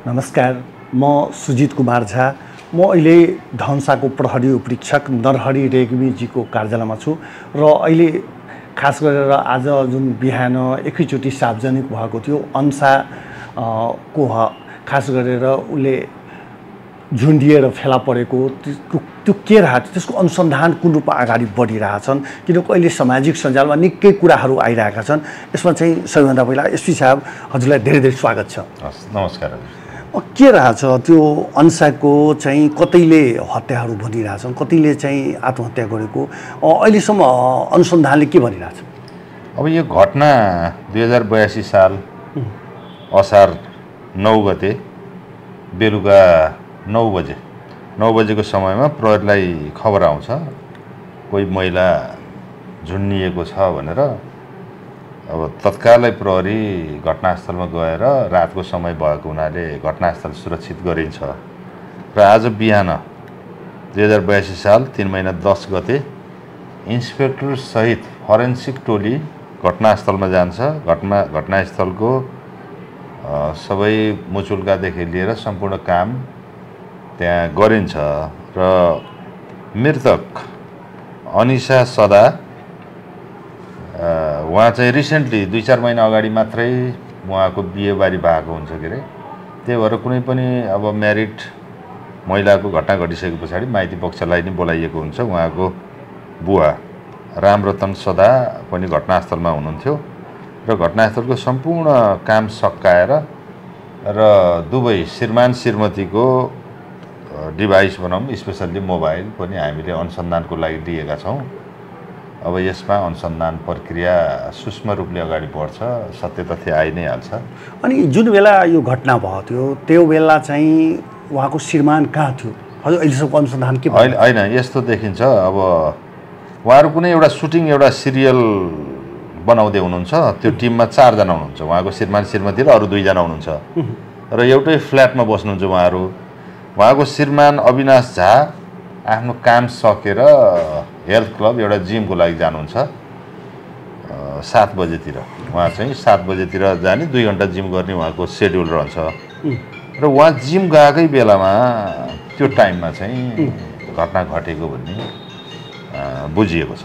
नमस्कार, म सुजित कुमार झा। म अहिले धनुषाको प्रहरी उपरीक्षक नरहरि रेग्मीजीको कार्यालयमा छु र अहिले खास गरेर आज जुन बिहान एकैचोटि सार्वजनिक भएको थियो अन्सा को खास गरेर उसले झुन्डिएर फेला परेको त्यो के रहेछ, त्यसको अनुसन्धान कुन रूपमा अगाडि बढिरहेछन्, किनकि अहिले सामाजिक सञ्जालमा निकै कुराहरू आइरहेका छन्। यसमा चाहिँ सबैभन्दा पहिला एसपी साहब हजुरलाई धेरै धेरै स्वागत छ। नमस्कार। के रहेछ त्यो अन्साको चाहिँ कतैले हत्याहरू भनिरहेछन्, कतैले चाहिँ आत्महत्या गरेको, अहिलेसम्म अनुसन्धानले के भनिरहेछ? अब यो घटना 2082 साल असार 9 गते बेलुका 9 बजेको समयमा प्रहरीलाई खबर आउँछ कोही महिला झुन्डिएको छ भनेर। अब तत्कालै प्रहरी घटनास्थलमा गएर रातको समय भएको हुनाले घटनास्थल सुरक्षित गरिन्छ र आज बिहान 2082 साल 3 महिना 10 गते इन्सपेक्टर सहित फरेन्सिक टोली घटनास्थलमा जान्छ। घटनास्थलको सबै मुचुल्कादेखि लिएर सम्पूर्ण काम त्यहाँ गरिन्छ र मृतक अनिसा सदा उहाँ चाहिँ रिसेन्टली 2-4 महिना अगाडि मात्रै उहाँको बिहेबारी भएको हुन्छ के अरे। त्यही भएर कुनै पनि अब म्यारिड महिलाको घटना घटिसके पछाडि माइती पक्षलाई नै बोलाइएको हुन्छ। उहाँको बुवा रामरतन सदा पनि घटनास्थलमा हुनुहुन्थ्यो र घटनास्थलको सम्पूर्ण काम सकाएर र दुवै श्रीमान श्रीमतीको डिभाइस भनौँ स्पेसल्ली मोबाइल पनि हामीले अनुसन्धानको लागि दिएका छौँ। अब यसमा अनुसन्धान प्रक्रिया सूक्ष्म रूपले अगाडि बढ्छ, सत्य तथ्य आइ नै हाल्छ। अनि जुन बेला यो घटना भएको थियो त्यो बेला चाहिँ उहाँको श्रीमान कहाँ थियो? हजुर अहिलेसम्मको अनुसन्धान के? अहिले होइन, यस्तो देखिन्छ अब उहाँहरू कुनै एउटा सुटिङ एउटा सिरियल बनाउँदै हुनुहुन्छ। त्यो टिममा 4 जना हुनुहुन्छ, उहाँको श्रीमान श्रीमती र अरू 2 जना हुनुहुन्छ र एउटै फ्ल्याटमा बस्नुहुन्छ उहाँहरू। उहाँको श्रीमान अविनाश झा आफ्नो काम सकेर हेल्थ क्लब एउटा जिमको लागि जानुहुन्छ 7 बजेतिर। उहाँ चाहिँ 7 बजेतिर जाने, 2 घन्टा जिम गर्ने उहाँको सेड्युल रहन्छ र उहाँ जिम गएकै बेलामा त्यो टाइममा चाहिँ घटना घटेको भन्ने बुझिएको छ।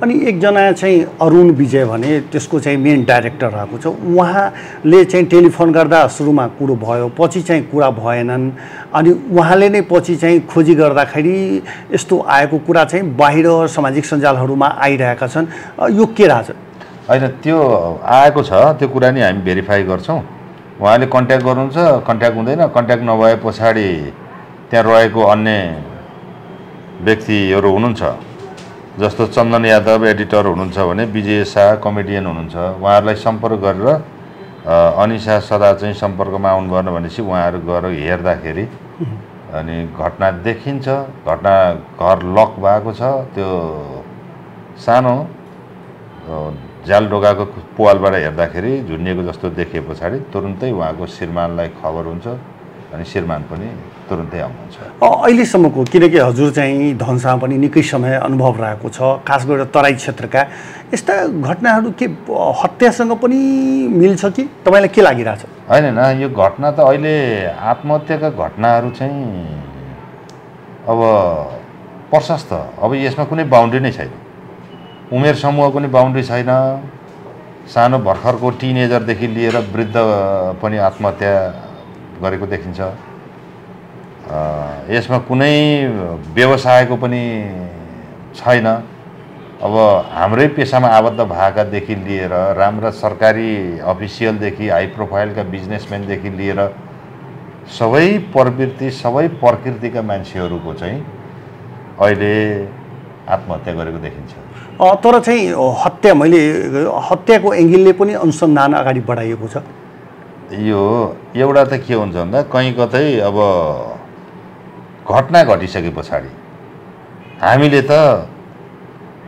अनि एकजना चाहिँ अरुण विजय भने त्यसको चाहिँ मेन डाइरेक्टर रहेको छ, उहाँले चाहिँ टेलिफोन गर्दा सुरुमा कुरो भयो, पछि चाहिँ कुरा भएनन्। अनि उहाँले नै पछि चाहिँ खोजी गर्दाखेरि यस्तो आएको कुरा चाहिँ बाहिर सामाजिक सञ्जालहरूमा आइरहेका छन्। यो के रहेछ? होइन, त्यो आएको छ, त्यो कुरा नि हामी भेरिफाई गर्छौँ। उहाँले कन्ट्याक्ट गर्नुहुन्छ, कन्ट्याक्ट हुँदैन। कन्ट्याक्ट नभए पछाडि त्यहाँ रहेको अन्य व्यक्तिहरू हुनुहुन्छ, जस्तो चन्दन यादव एडिटर हुनुहुन्छ भने विजय शाह कमेडियन हुनुहुन्छ। उहाँहरूलाई सम्पर्क गरेर अनिसा सदा चाहिँ सम्पर्कमा आउनु भएन भनेपछि उहाँहरू गएर हेर्दाखेरि अनि घटना देखिन्छ। घटना घर लक भएको छ, त्यो सानो जाल ढोकाको पुवालबाट हेर्दाखेरि झुन्डिएको जस्तो देखिए पछाडि तुरुन्तै उहाँको श्रीमानलाई खबर हुन्छ अनि श्रीमान पनि तुरुन्तै आउनुहुन्छ। अहिलेसम्मको, किनकि हजुर चाहिँ धनुषामा पनि निकै समय अनुभव रहेको छ, खास गरेर तराई क्षेत्रका यस्ता घटनाहरू के हत्यासँग पनि मिल्छ कि तपाईँलाई के लागिरहेछ? होइन, यो घटना त अहिले आत्महत्याका घटनाहरू चाहिँ अब प्रशस्त। अब यसमा कुनै बााउन्ड्री नै छैन, उमेर समूह पनि बााउन्ड्री छैन। सानो भर्खरको टिनेजरदेखि लिएर वृद्ध पनि आत्महत्या गरेको देखिन्छ। यसमा कुनै व्यवसायको पनि छैन। अब हाम्रै पेसामा आबद्ध भएकादेखि लिएर राम्रा सरकारी अफिसियलदेखि हाई प्रोफाइलका बिजनेसम्यानदेखि लिएर सबै प्रवृत्ति सबै प्रकृतिका मान्छेहरूको चाहिँ अहिले आत्महत्या गरेको देखिन्छ। तर चाहिँ हत्याको एङ्गलले पनि अनुसन्धान अगाडि बढाइएको छ। यो एउटा त के हुन्छ भन्दा कहीँ कतै अब घटना घटिसके पछाडि हामीले त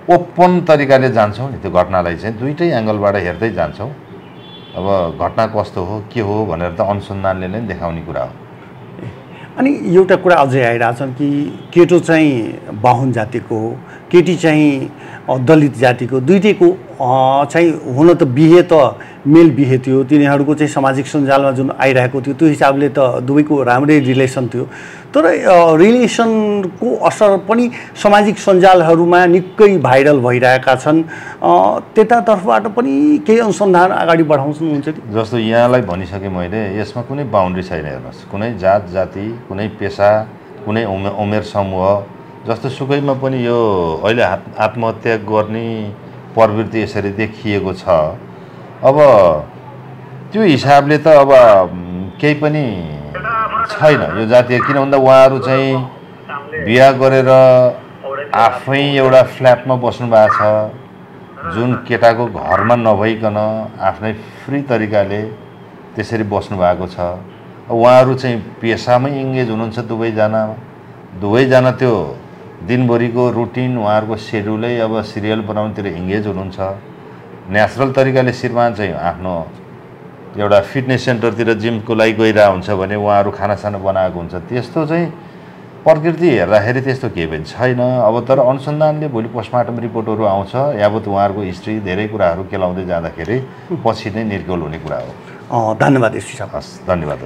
ओपन तरिकाले जान्छौँ नि, त्यो घटनालाई चाहिँ दुईटै एङ्गलबाट हेर्दै जान्छौँ। अब घटना कस्तो हो के हो भनेर त अनुसन्धानले नै देखाउने कुरा हो। अनि एउटा कुरा अझै आइरहेछन् कि केटो चाहिँ बाहुन जातिको हो, केटी चाहिँ दलित जातिको, दुईटैको चाहिँ हुन त बिहे त मेल बिहे थियो, तिनीहरूको चाहिँ सामाजिक सञ्जालमा जुन आइरहेको थियो त्यो हिसाबले त दुवैको राम्रै रिलेसन थियो। तर रिलेसनको असर पनि सामाजिक सञ्जालहरूमा निकै भाइरल भइरहेका छन्। त्यतातर्फबाट पनि केही अनुसन्धान अगाडि बढाउनुहुन्छ कि? जस्तो यहाँलाई भनिसकेँ मैले, यसमा कुनै बााउन्ड्री छैन। हेर्नुहोस्, कुनै जात जाति, कुनै पेसा, कुनै उमेर समूह, जस्तो सुकैमा पनि यो अहिले आत्महत्या गर्ने प्रवृत्ति यसरी देखिएको छ। अब त्यो हिसाबले त अब केही पनि छैन यो जातीय, किन भन्दा उहाँहरू चाहिँ बिहा गरेर आफै एउटा फ्ल्याटमा बस्नु भएको छ, जुन केटाको घरमा नभइकन आफ्नै फ्री तरिकाले त्यसरी बस्नु भएको छ। उहाँहरू चाहिँ पेसामै इङ्गेज हुनुहुन्छ दुवैजना त्यो दिनभरिको रुटिन उहाँहरूको सेड्युलै अब सिरियल बनाउनुतिर इङ्गेज हुनुहुन्छ। नेचुरल तरिकाले श्रीमान चाहिँ आफ्नो एउटा फिटनेस सेन्टरतिर जिमको लागि गइरहेको हुन्छ भने उहाँहरू खानासाना बनाएको हुन्छ। त्यस्तो चाहिँ प्रकृति हेर्दाखेरि त्यस्तो केही पनि छैन। अब तर अनुसन्धानले भोलि पोस्टमार्टम रिपोर्टहरू आउँछ, यावत उहाँहरूको हिस्ट्री धेरै कुराहरू केलाउँदै जाँदाखेरि पछि नै निर्गोल हुने कुरा हो। धन्यवाद एसपी साहब। हस्, धन्यवाद।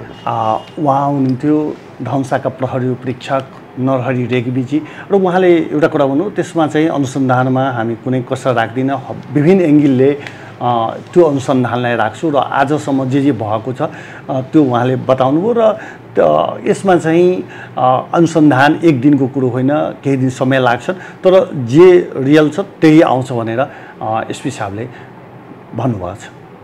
उहाँ हुनुहुन्थ्यो धनुषाका प्रहरी उपरीक्षक नरहरी रेग्मीजी, र उहाँले एउटा कुरा भन्नु, त्यसमा चाहिँ अनुसन्धानमा हामी कुनै कसर राख्दिनँ, विभिन्न एङ्गलले त्यो अनुसन्धानलाई राख्छु र आजसम्म जे भएको छ त्यो उहाँले बताउनुभयो। र यसमा चाहिँ अनुसन्धान एक दिनको कुरो होइन, केही दिन समय लाग्छ, तर जे रियल छ त्यही आउँछ भनेर एसपी साहबले भन्नुभएको छ।